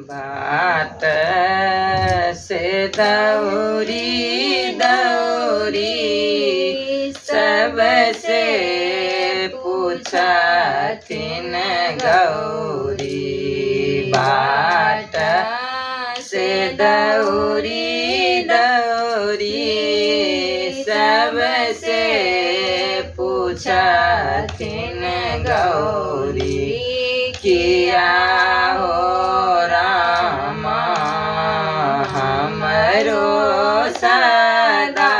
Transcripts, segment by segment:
बाट से दौरी दौरी सबसे पूछथिन गौरी। बाट से दौरी दौरी सबसे पूछथिन गौरी। किया हो रामा हमरो सदा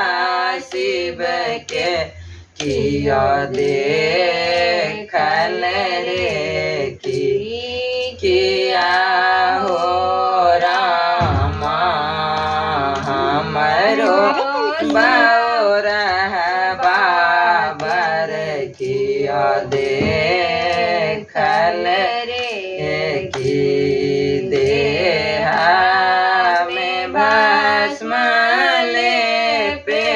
शिव के किया देखल रे की। किया हो रामा हमरो बौरह बाबर किया देखल रे की। देहा में भस्म लेपे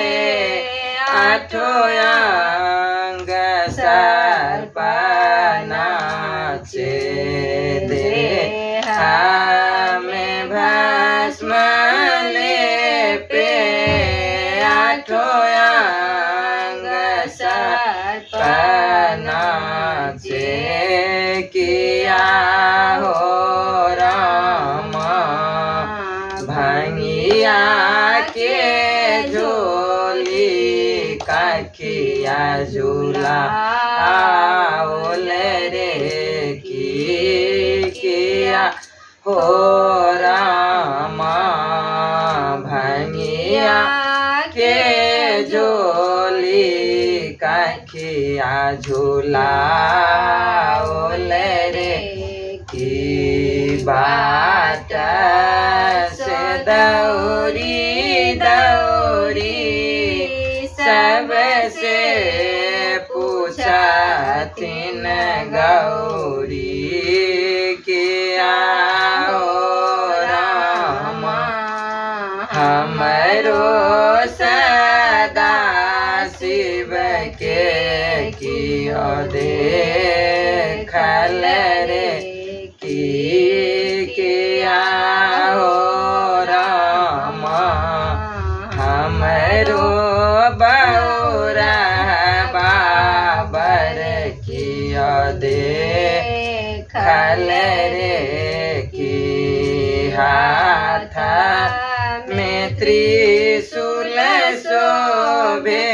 आठो अंग सर्प नाचे। देहा में भस्म लेपे आठो अंग सर्प नाचे। किया हो रामा भंगिया के झोली कखिया झूला आओल रे की। किया हो रामा भंगिया के झोली कखिया झूला ओल रे की। बाट से दौरी दौरी सबसे पूछथिन गौरी। किया हो रामा हमरो सदा शिव के कियो देखल रे की। किया हो रामा हमरो बौरा बाबर कियो देखल रे की। हाथ में त्रिशूल शोभे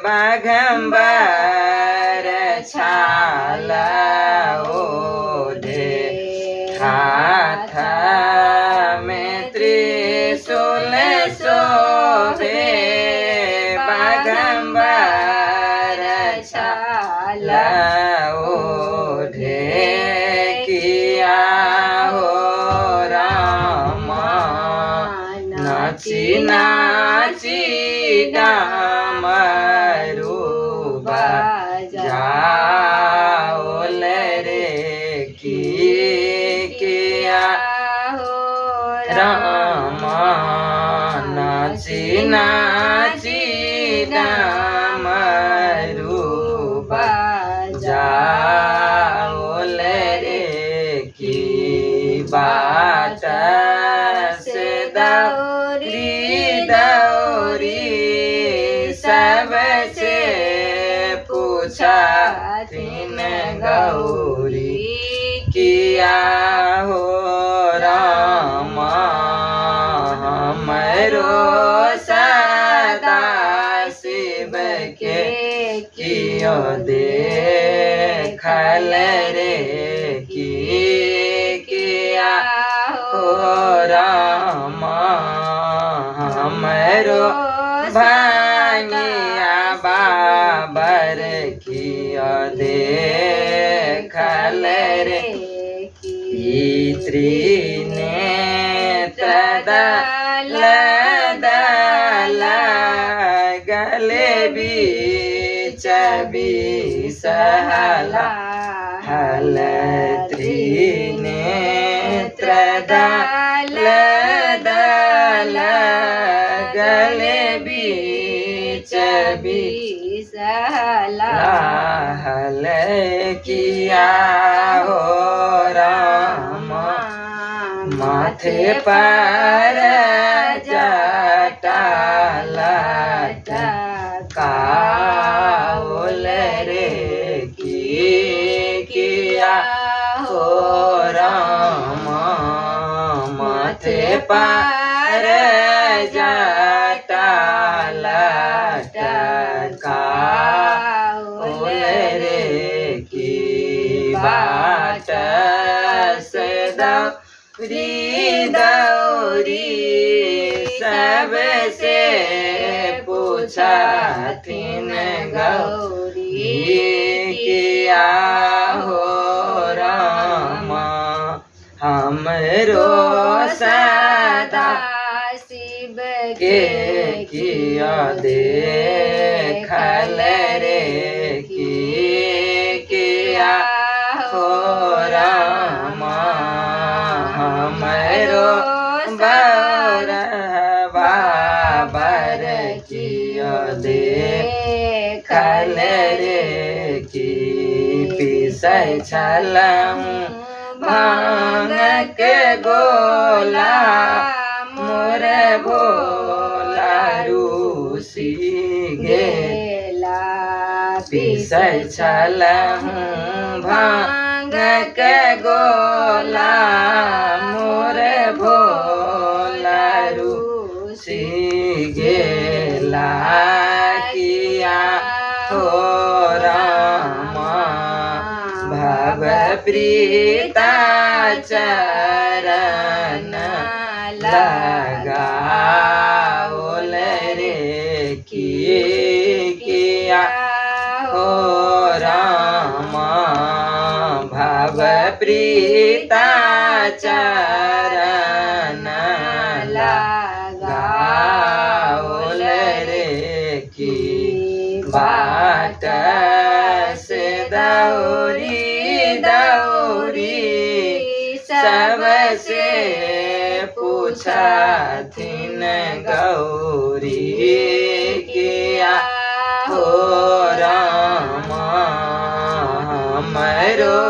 बाघम्बर छाल ओढ़े। हाथ में त्रिशूल शोभे बाघम्बर छाल ओढ़े। किया हो रामा नाची नाची डामरू बजाओल रे की। किया हो रामा नाची नाची डामरू बजाओल रे की। बाट से दौरी दौरी सबसे पूछथिन गौरी। किया हो रामा हमरो सदा शिव के कियो देखल रे की। किया हो रामा हमरो भांगिया बाबर कियो देखल रे की। त्रिनेत्र दल दल गले बीच बिसहला हल। त्रिनेत्र दल दल गले बीच बिसहला बिसहल। किया हो रामा माथे पर जटा लटकाओल रे की किया हो राम, माथे पर जटा लटकाओल रे की बाट से दौरी दौरी सबसे पूछथिन गौरी किया हो राम, हमरो सदा शिव के किया देखल रे की किया हो राम, हमरो बरहवा बर किया देखल रे की पीसै छलहुँ भांगक गोला मोर भोला रूसी गेला, पीसै छलहुँ भांगक गोला मोर भोला रूसी गेला किया हो राम, भव प्रीता चरण लगाओल रे की किया हो राम, भव प्रीता चरण लगाओल रे की बाट से दौरी दौरी सबसे पूछथिन गौरी किया हो राम, हमरो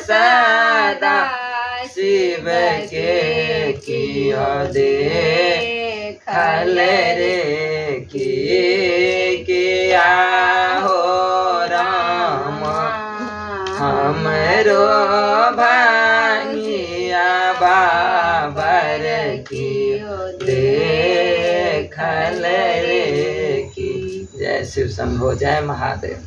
सदा शिव के किया देखल रे की किया हो राम, हमरो भांगिया बाबर की देखल रे की। जय शिव शंभो, जय महादेव।